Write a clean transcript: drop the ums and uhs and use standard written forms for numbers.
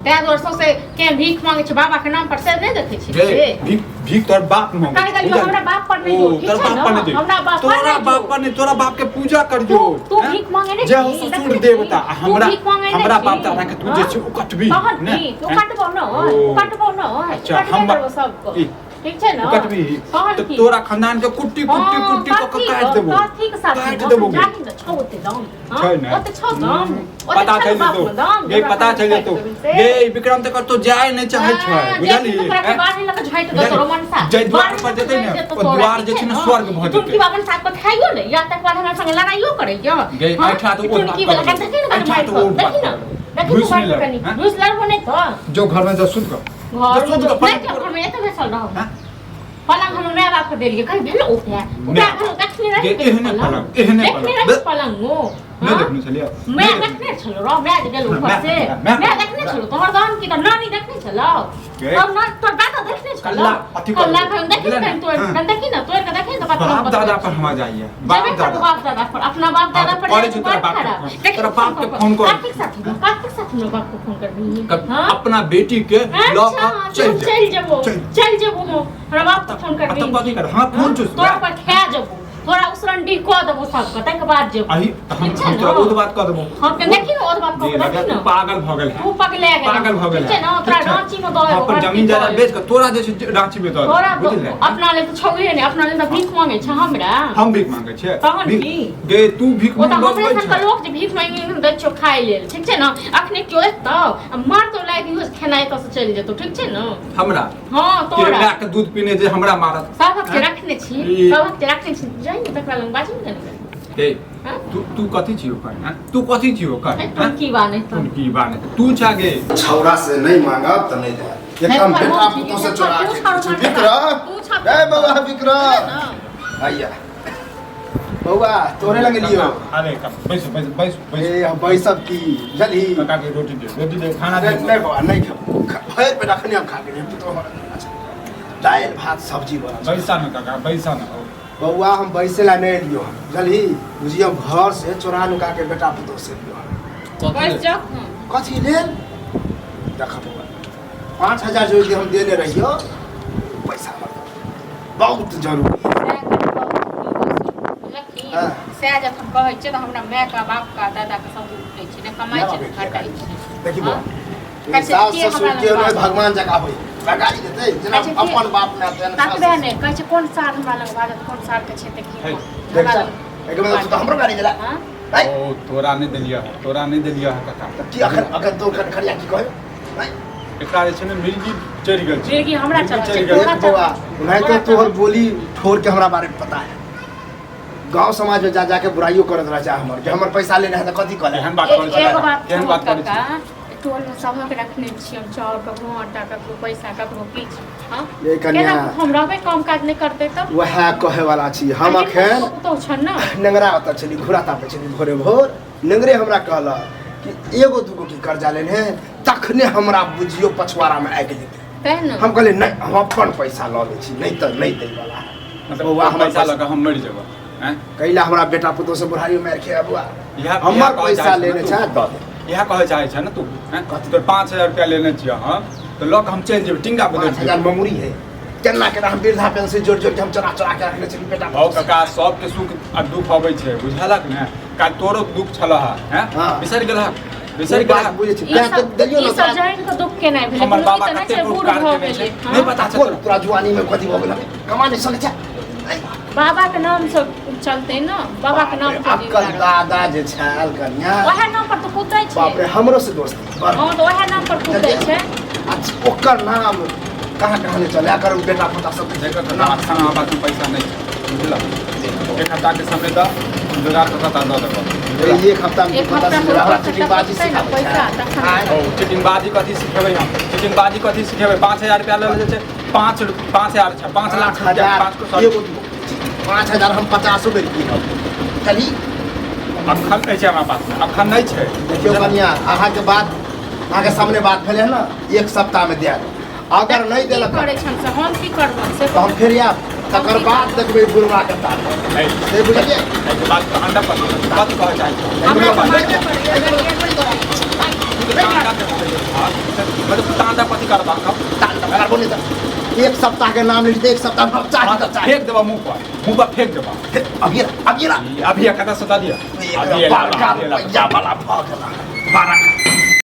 ताहि दुआरे सौंसे के भीख मांगे छै बाबा के नाम पर से नहि देखै छी गे से भीख भीख तोहर बाप मांगे कहि देलियौ हमरा बाप पर नहि जो, ठीक तोहर छै बाप ने? पर नहीं जो। हमरा बाप पर तोरा नहि जो। बाप पर नहीं तोरा बाप के पूजा करियो तू तू हैं? भीख मांगे नहि जे हो छी, ससुर देखने छी? देवता आ तू हमरा भीख मांगे नहि हमरा छी? बाप दादा के तू जे हाँ? छै ओ कटबी तहन ने की तू हैं? कटबो न ओ। कटबो न अच्छा, कटबे हम करबो सबको ई, ठीक छै ने कटबी तहन तऽ की तोरा खानदान के कुट्टी कुट्टी हाँ, कुट्टी कऽ कथी कऽ काटि के- देबो कथी के साथ काटि देबो गे। जाही ने छौ ओते दाम हाँ? छै ने? ओते छौ दाम ओते पता छौ चलि बाप जेतौ मे दाम गे पता चलि जेतौ गे विक्रम तऽ कतौ जाय नहि चाहै छै बुझलही ओकरा के बाढ़ि लऽ कऽ झाँटि देतौ रोमन सा जाहि द्वार पर जेतै ने, ओ द्वार जे छै ने स्वर्ग भऽ जेतै। टुनकी बाबन साथ पर खाइयो ने या तकर बाद हमरा संगे लड़ाइयो करैया गे, हाँ? एहिठाम तऽ ओ टुनकी बात वाला करबै। देखी ने कनि एहिठाम मारि तऽ ओ कऽ, बात देखी ने करबै। देखी घुसि तू नहि मारि कऽ कनि लड़बै, घुसि लड़बो नहि तऽ जो घर में जो सुत कर घर जो सुत कर नहि जाउ, घरमे एतऽ बैसल रहब हाँ? पलंग हमर माय बाप के देलियै कहीं भेल ओतै ओकरा माय- घर देखने रही गे, एहने पलंग, एहने देखने पलंग। रही बे- पलंग ओ नहि हाँ? देखने छलियै मैं नहि देखने छलो रो मैं जे गेल ऊपर मैं- से मैं- मैं देखने छलो तोहर दान की तऽ नानी देखने छलो गे। तब ना तोर दादा देखने छलो कल्ला अथी कर कल्ला देबो। खन देखी बुझले ने ने? तोर हाँ। कन देखी ना तोर के देखी ने तऽ बाप दादा पर हमरा जाइए बाप जेबे करबो दादा बाप दादा पर अपना बाप दादा पर करै जाए छी तऽ तोरा बड़ बाप के खराब फोन। देखी तोरा बाप के फोन कर। कार्तिक साथ में कार्तिक साथ में बाप के फोन करबी हाँ अपना बेटी के लऽ अच्छा कऽ चलि चल जा चल जेबो चलि। चल जेबो हम हमरा बाप के फोन करबी आ तब कथी कर? हाँ, फोन चुस। तोरा पर खा जेबो तोरा उसरन डी कऽ देबो सबके तकर बाद जेबो अही तऽ हम ठीक छै हम ने? तोरा ओ बात कऽ देबो हम के देखी ने और बात कऽ जे के लगा देखी तू ने पागल भऽ गेल तू पगले गेल पागल भऽ गेल ठीक छै ने तोरा रांची में दऽ हम अपन जमीन जायदाद बेच कऽ तोरा जे छै रांची में दऽ देबो, तोरा बुझलियै अपना लेल तऽ छौहे ने अपना लेल तऽ भीख मांगे छै हमरा हम भीख मांगे छियै तहन भीख- की? गे तू भीख ओ तऽ मांगबै हमरे सन छै के लोक जे भीख मांगि मांगि दै छियौ खाय लेल ठीक छै ने अखने केओ एतौ आ मारतौ लागि इहो से खेनाइ एतऽ से चलि जेतौ ठीक छै ने हमरा हँ के तोरा माय के दूध पीने जे हमरा मारत सबक जे रखने छी ई- सबक जे रखने छी जाइ ने तकरा लग बाजू ने कनि हे हाँ? तू तू कथी छी ओकर हैं? तू कथी छी ओकर ए, हैं? टुनकी बा नहीं तू तो की बा नहीं तू छा गे छौड़ा से नहीं मांगब तऽ नहीं देब एकदम नहीं, बेटा हम पुतोह से ठीक चोरा है, के तू छाड़ो विक्रम तू छाड़ो। ए बौआ विक्रम आइया बौआ तोरे लगे लियो अरे कब बैस बैस बैस बैस ए हम बैसब की बुझलही काका के रोटी दे रोटी दे खाना दे नहीं नहीं बौआ नहीं खेब भरि पेट अखने हम खा गेलियै पुतोह हमर दालि भात सब्जी बनल छै। बैसा न काका बैसा न बौआ हम बैसे ला नहीं एलियो हन बुझलही बुझियो घर से चोरा नुका के बेटा पुतोह से एलियो हन बैस जाओ कथी लेल देख बौआ 5,000 जो हम देने रहियो पैसा हमर बहुत जरूरी है। सएह जखन कहै छियै तऽ हमरा मायके बापके दादाके सब उठै छै नहि कमाइ छै नहि खटाइ छै देखी बौआ कहै छै सास के ससुर हमरा के लग नहि भगवान जकाँ होइ गाली देतै जेना कहै छै के- अपन बाप माय तेना सास ततबे ससुर। नहि कहै छै कोन साल हमरा लग बाजत कोन साल के छै देखी है, देख चल, एहिके मतलब तू तऽ हमरो गाली देला हाँ? है? ओ तोरा नहि देलियह तोरा नहि देलियह काका तऽ की अखन अखन तो अखन खरिया की कहै है? एकरा जे छै ने मिर्गी चढ़ि गेल छै मिर्गी हमरा चढ़ल छै, चढ़ि गेल तोरा देख बौआ ओनाहिते तोरा तोहर बोली ठोर के हमरा बारे में पता है गांव समाज में जा जाके बुराइयो करत रह जा हमर जे हमर पैसा लेने है तऽ कथी कऽ ले एहन बात करै छै एगो बात केहन बात करै छै काका टोल में सबक रखने छी हम चाउर ककरो आटा ककरो पैसा ककरो किछु हाँ ये कन्या। केना हम रहबै काम काज नहि करतै तब वएह कहे वाला छी हम अखन पुतहु छन ने नेंगरा ओतऽ छली घोड़ा तापै छली भोरे भोर नेंगरे हमरा कहलक कि एगो दूगो की कर्जा लेने है तखने हमरा बुझियो पछुआरामे आगि जेतै तें ने हम कहलियै नहि हम अपन पैसा लऽ लै छी नहि तऽ नहि दै वाला है मतलब बौआ हमर पैसा लऽ कऽ हम मरि जेबै आँय? कैला हमरा बेटा पुतोह से बुढ़ारी मारि खे बौआ इएह हमर इएह कहऽ पैसा चाहै लेने छौ छै ने तू? दऽ दे इएह कहऽ चाहै छै ने तू आँय? तोर 5,000 रुपया लेने छियै हम तऽ लऽ कऽ हम चलि जेबै टिंगा बदलि 5,000 जेबै ममूरी है केना केना हम वृद्धा पेंशन जोड़ि जोड़ि के हम चोरा चोरा के रखने छली बेटा हौ काका सबके सुख आ दुख अबै छै बुझलक ने काल्हि तोरो दुख छलह हैं हाँ। बिसरि गेलहक बिसरि ओ बात गेलहक बुझै छी ई तैं तऽ सब देलियौ ई ने सब तोरा जानि कऽ दुख केनाइ भेलै हमर कोनो बाबा ई तऽ नहि कते छै बूढ़ उपकार भऽ केने छै गेलै नहि हाँ? पता छै कोन तोरा तोरा जुआनी में कथी भऽ गेल कमा नहि सकै छै बाबा के नाम से चलते ने बाबा के नाम से अक्कल दादा जे छल कनिया ओएह नाम पर तऽ कुदै छै बाप रे हमरो से दोस्ती बड़ हँ तऽ ओएह नाम पर कुदै छै अच्छा ओकर नाम कहाँ कहाँ नहि चले एकर बेटा पोता सब देखऽ तऽ अखन हमरा पासमे पैसा नहि छै बुझलक एक हफ्ताके समय दऽ हम जोगाड़ कऽ कऽ दऽ देबऽ बुझलक? एक हफ्ता में एक हफ्ता में हमरा ओकर चिटिंगबाजी खर्चा सिखाबै पैसा छै तखन आँय? ओ चिटिंगबाजी कथी सिखेबै हम चिटिंगबाजी कथी सिखेबै 5,000 रुपया लऽ जे छै पाँच 5,000 छै 5 लाख रुपया 5,000 पाँच को सॉरी एगो 5,000 हम 50 बेर कीनब चली अखन नहि छै हमरा पासमे अखन नहि छै देखियौ कनिया अहाँके बात अहाँके सामने बात भेलै हँ ने एक सप्ताहमे देब अगर नहि की देलक करै छन से हम की करबन से तऽ हम फेर आयब तकर बाद देखबै बुढ़वा के ताल नहीं से बुझलियै एहिके बाद तऽ अंडा पर कथी कहऽ चाहै छी हमरा बात मारबे करैया तू तऽ अंडा पे हाँ, मतलब तांदा पति करबा कब? तान तऽ करबो नहि तऽ एक सप्ताह के नाम लिख, एक सप्ताह में चाही तऽ चाही। फेंक देबा मुंह पर, मुंह पर फेंक देबा। अभी अभी अभी कथा सता दिया। अभी बड़का रुपैआ वाला भऽ गेला, बड़का।